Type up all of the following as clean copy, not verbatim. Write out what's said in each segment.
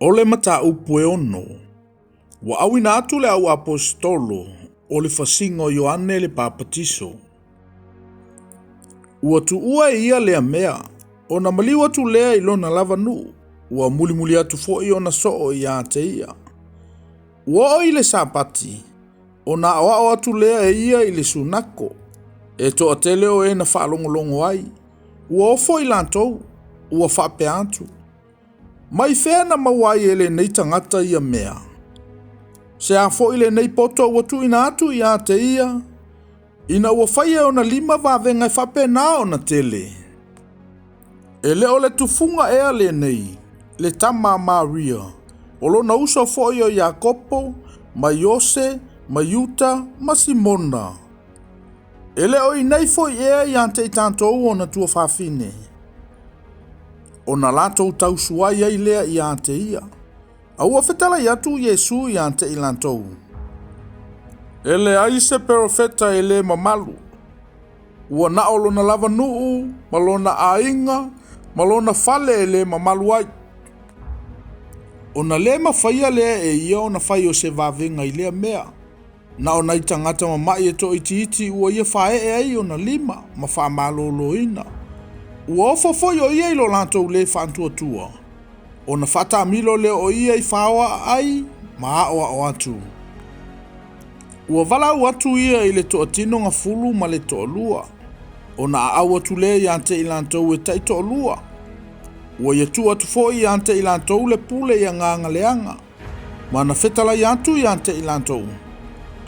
O le mataupu e ono, ua auina atu le au aposetolo o le fasiga o Ioane le Papatiso. Ua tuua e ia lea mea, ona maliu atu lea i lona lava nuu, ua mulimuli atu foi ona soo ia te ia. Ua oo i le Sapati, ona aoao atu lea e ia i le sunako, e toatele o e na faalogologo ai. Ua ofo i latou, ua faapea atu, Mai fea na maua ai e lenei tagata ia mea? Se a foi lenei poto ua tuuina atu ia te ia, ina ua faia e ona lima vavega e faapena ona tele. E le o le tufuga ea lenei, le tama a Maria, o lona uso foi o Iakopo, ma Iose, ma Iuta, ma Simona. E le o i inei foi ea ia te i tatou ona tuafafine? Ona latou tausuai ai lea ia te ia. A ua fetalai atu Iesu ia te i latou, E leai se perofeta e le mamalu, ua na o lona lava nuu ma lona aiga ma lona fale e le mamalu ai. Ona le mafaia lea e ia ona fai o se vavega i lea mea, na o nai tagata mama'i e toaitiiti ua ia faaee ai ona lima ma faamaloloina. Ua ofo foi o ia i lo latou le faatuatua, ona faataamilo lea o ia i faoa aai ma aoao atu. Ua valaau atu ia i le toatino gafulu ma le toalua, ona aau atu lea ia te i latou e taitoalua. Ua ia tuu atu foi ia te i latou le pule i agaga leaga, ma na fetalai atu ia te i latou.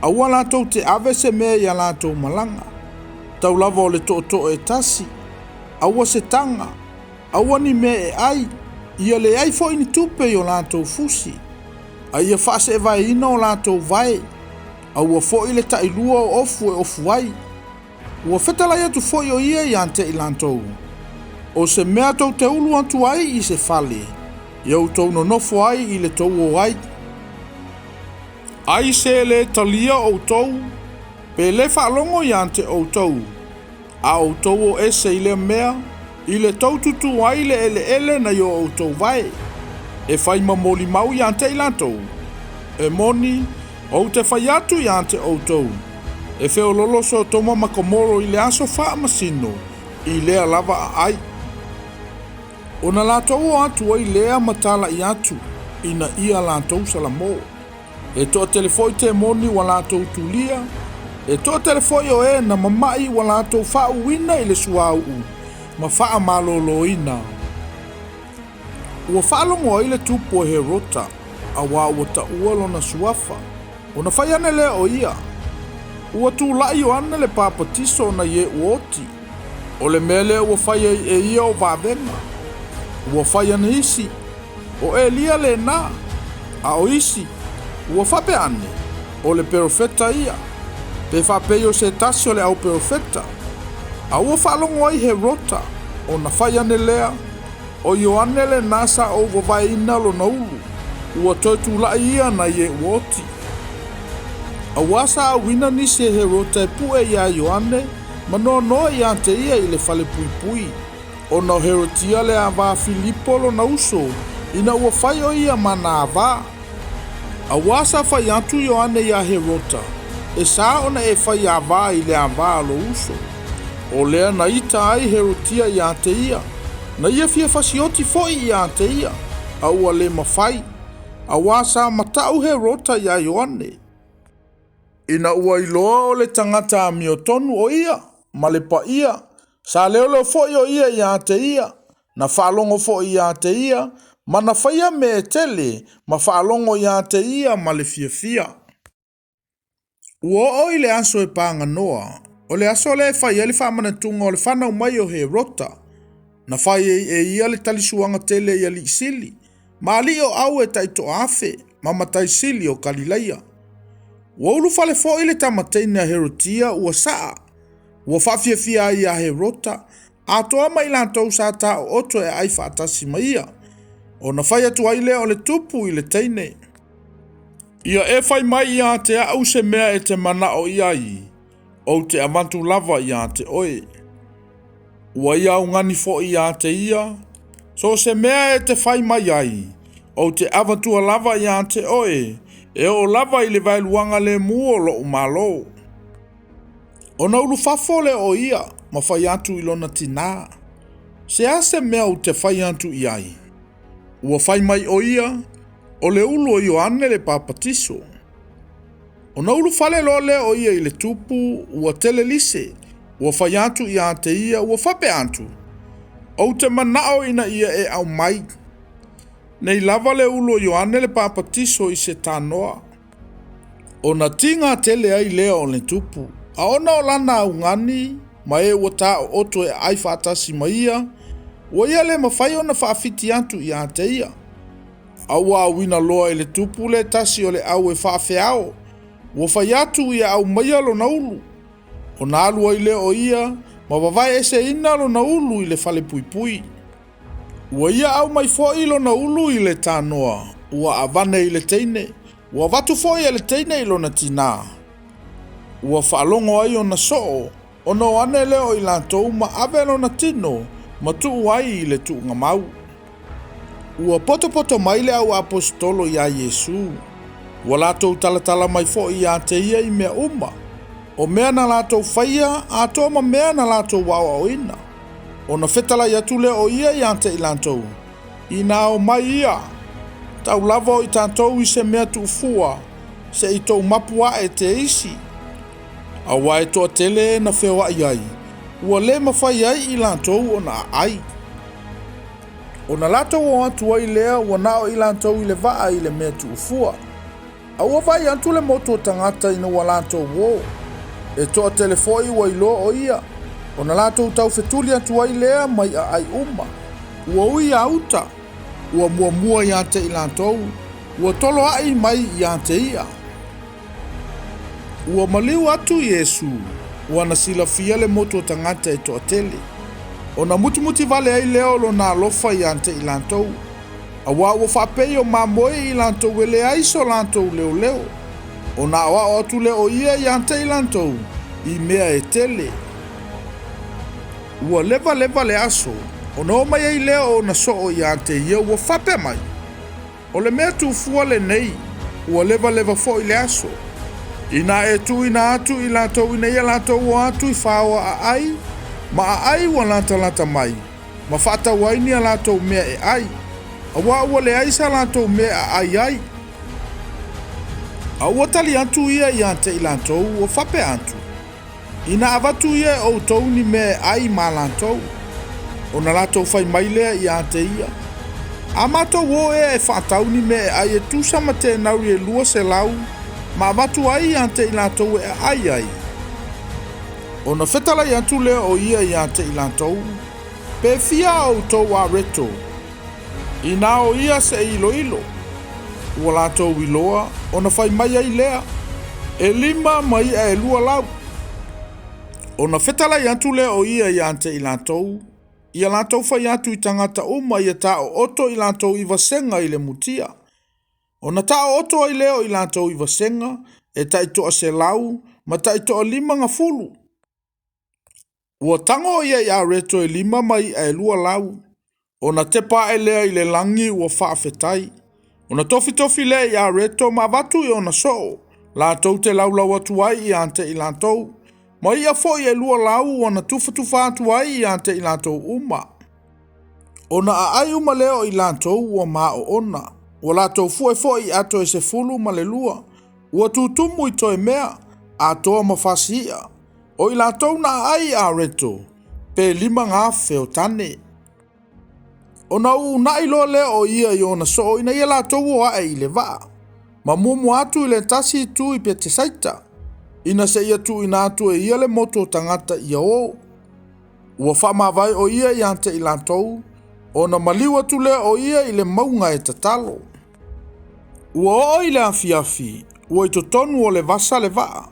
Aua latou te ave se mea i a latou malaga, tau lava o le tootoo e tasi, aua se taga, aua ni mea e ai, ia leai foi ni tupe i o latou fusi, a ia faaseevaeina o latou vae, aua foi le tailua o ofu e ofu ai. Ua fetalai atu foi o ia ia te i latou, O se mea tou te ulu atu ai i se fale, ia outou nonofo ai i le tou o ai. Ai se le talia outou, pe le faalogo ia te outou, a outou o ese i lea mea, i le tou tutū ai le eleele nai o outou vae, e fai ma molimau ia te i latou, E moni, ou te fai atu ia te outou, e feololo Sotoma ma Komoro i le aso faamasino i lea lava aai. Ona latou o atu ai lea ma talai atu ina ia latou salamo. E toatele foi temoni ua latou tulia, e toatele foi o e na mama'i ua latou faauuina i le suauu ma faamaloloina. Ua faalogo ai le tupu o Herota, auā ua taua lona suafa, ona fai ane lea o ia, Ua tulai Ioane le Papatiso nai e ua oti, o le mea lea ua fai ai e ia o vavega. Ua fai ane isi, O Elia lena, a o isi, ua faapea ane, O le perofeta ia, pe faapei o se tasi o le au perofeta. A ua faalogo ai Herota, ona fai ane lea, O Ioane lena sa ou vavaeina lona ulu, ua toe tulai ia nai e ua oti. Auā sa auina nisi e Herota e pue iā Ioane ma noanoa ia te ia i le fale puipui, ona o Herotia le avā Filipo lona uso, ina ua fai o ia ma na avā. Auā sa fai atu Ioane iā Herota, E sa ona e fai avā i le avā a lou uso. O lea na ita ai Herotia iā te ia, na ia fia fasioti foi iā te ia, a ua le mafai, auā sa mataʻu Herota iā Ioane. Ina ua iloa o le tagata amiotonu o ia, ma le paia, sa leoleo foi o ia iā te ia, Na faalogo foi ia te ia, ma na faia mea e tele, ma faalogo ia te ia ma le fiafia. Ua oo i le aso e paganoa, o le aso lea e fai ai le faamanatuga o le fanau mai o Herota. Na fai ai e ia le talisuaga tele i alii sili, ma alii o au e taitoa-afe, ma matai sili o Kalilaia. Ua ulufale foi le tama teine a Herotia ua saa, ua faafiafia ai iā Herota, atoa ma i latou sa taooto e aai faatasi ma ia. Ona fai atu ai lea o le tupu i le teine, Ia e fai mai ia te au se mea e te manao i ai, ou te avatu lava ia te oe. Ua ia augani foi ia te ia, so o se mea e te fai mai ai, Ou te avatua lava iā te oe, e oo lava i le vaeluaga lemu o loʻu malo. Ona ulufafo lea o ia ma fai atu i lona tinā, Se a se mea ou te fai atu i ai? Ua fai mai ʻo ia, O le ulu o Ioane le Papatiso. Ona ulufale loa lea o ia i le tupu, ua tele lise, ua fai atu ia te ia, ua faapea atu, Ou te manao ina ia e aumai nei lava le ulu o Ioane le Papatiso i se tanoa. Ona tiga tele ai lea o le tupu, a ona o lana augani ma e ua taooto e aai faatasi ma ia, ua ia le mafai ona faafiti atu ia te ia. A ua auina loa e le tupu le tasi o le au e faafeao, ua fai atu ia aumaia lona ulu. Ona alu ai lea o ia ma vavae eseina lona ulu i le falepuipui. Ua ia aumai foi lona ulu i le tanoa, ua avane i le teine, ua avatu foi e le teine i lona tinā. Ua faalogo ai ona soo, ona o ane lea o i latou ma ave lona tino ma tuu ai i le tuugamau. Ua potopoto mai le au aposetolo iā Iesu, ua latou talatala mai foi iā te ia i mea uma, o mea na latou faia atoa ma mea na latou aoaoina. Ona fetalai atu lea o ia iā te i latou, Inā omai ia, tau lava o i tatou i se mea tuufua, se i tou mapu ae te isi. Aua e toatele e na feoai ai, ua le mafai ai i latou ona aai. Ona latou o atu ai lea ua na o i latou i le vaa i le mea tuufua. A ua vaai atu le motu o tagata ina ua latou o, e toatele foi ua iloa o ia, ona latou taufetuli atu ai lea mai aai uma. Ua ui a uta, ua muamua ia te i latou, ua toloai mai ia te ia. Ua maliu atu Iesu, ua na silafia le motu o tagata e toatele, ona mutimuti vale ai lea o lona alofa ia te i latou, Auā ua faapei o mamoe i latou e leai so latou leoleo, ona aoao atu lea o ia ia te i latou i mea e tele. Ua levaleva le aso, ona oo mai ai lea o ona soo ia te ia ua faapea mai, O le mea tuufua lenei, ua levaleva foi le aso. Inā e tuuina atu i latou ina ia latou o atu i faoa aai, ma aai ua latalata mai, ma faatau ai ni a latou mea e ai, auā ua leai sa latou mea e aai ai. A ua tali atu ia ia te i latou, ua faapea atu, Ina avatu ia e outou ni mea e ai ma latou. Ona latou fai mai lea ia te ia, A matou o ea e faatau ni mea e ai e tusa ma tenauri e 200 ma avatu ai ia te i latou e aai ai. Ona fetalai atu lea o ia ia te i latou, Pe fia a outou areto? Inā o ia se i iloilo. Ua latou iloa, ona fai mai ai lea, E lima ma iʻa e lua lau. Ona fetalai atu lea o ia ia te i latou, ia latou fai atu i tagata uma ia taooto i latou i vasega i le mutia. Ona taooto ai lea o i latou i vasega e taitoa 100 ma taitoa 50. Ua tago ia i areto e lima ma iʻa e lua lau, ona tepa ae lea i le lagi ua faafetai. Ona tofitofi lea i areto ma avatu i ona soo, latou te laulau atu ai ia te i latou, ma iʻa foi e lua lau ua na tufatufa atu ai ia te i latou uma. Ona aai uma lea o i latou ua maoona, ua latou fue foi i ato e 12, ua tutumu i toe mea, atoa ma fasi iʻa. O i latou na aai i areto, pe 5,000 o tane. Ona uuna'i loa lea o ia i ona soo ina ia latou o ae i le vaa, ma muamua atu i le tasi itu i Petesaita, ina seia tuuina atu e ia le motu o tagata ia o. Ua faamavae o ia ia te i latou, ona maliu atu lea o ia i le mauga e tatalo. Ua oo i le afiafi, ua i totonu o le vasa le vaa,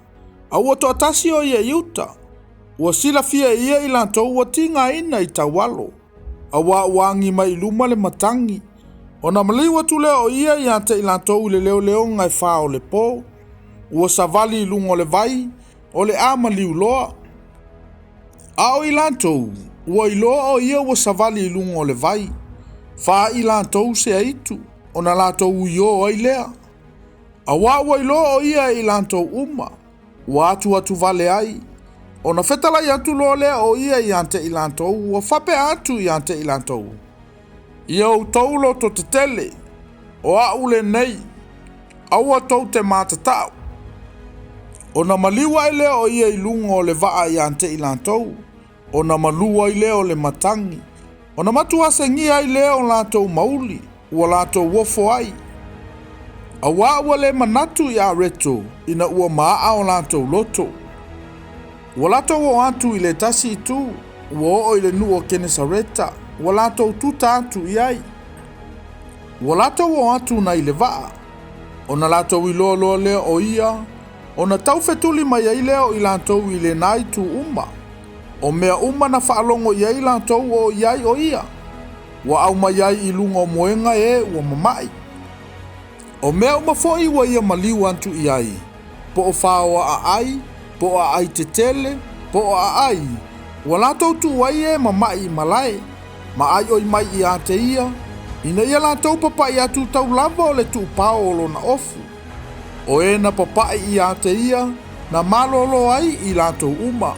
a ua toatasi o ia i uta. Ua silafia e ia i latou ua tigaina i taualo, auā ua agi mai i luma le matagi. Ona maliu atu lea o ia ia te i latou i le leoleoga e fa o le po, ua savali i luga o le vai, o le a maliu loa. A o i latou, ua iloa o ia ua savali i luga o le vai, faaii latou se aitu. ona latou uiō ai lea. Auā ua iloa o ia e i latou uma, ua atuatu vale ai. Ona fetalai atu loa lea o ia ia te i latou, ua faapea atu ia te i latou, Ia outou loto tetele, o a'u lenei, aua tou te matata'u. Ona maliu ae lea o ia i luga o le vaa ia te i latou, ona malu ai lea o le matagi, ona matuasegia ai lea o latou mauli, ua latou ofo ai. Auā ua le manatu i areto ina ua maaa o latou loto. Ua latou oo atu i le tasi itu, ua oo i le nuu o Kenesareta, ua latou tuta atu i ai. Ua latou oo atu nai le vaa, ona latou iloa loa lea o ia, ona taufetuli mai ai lea o i latou i lena itu uma. O mea uma na faalogo i ai latou o i ai o ia, ua aumai ai i luga o moega e ua mama'i. O mea uma foi ua ia maliu atu i ai, po o faoa aai, po o aai tetele, po o aai, ua latou tuu ai e mama'i i malae, ma aioi mai ia te ia, ina ia latou papa'i atu tau lava o le tuupao o lona ofu. O e na papa'i ia te ia, na malōlō ai i latou uma.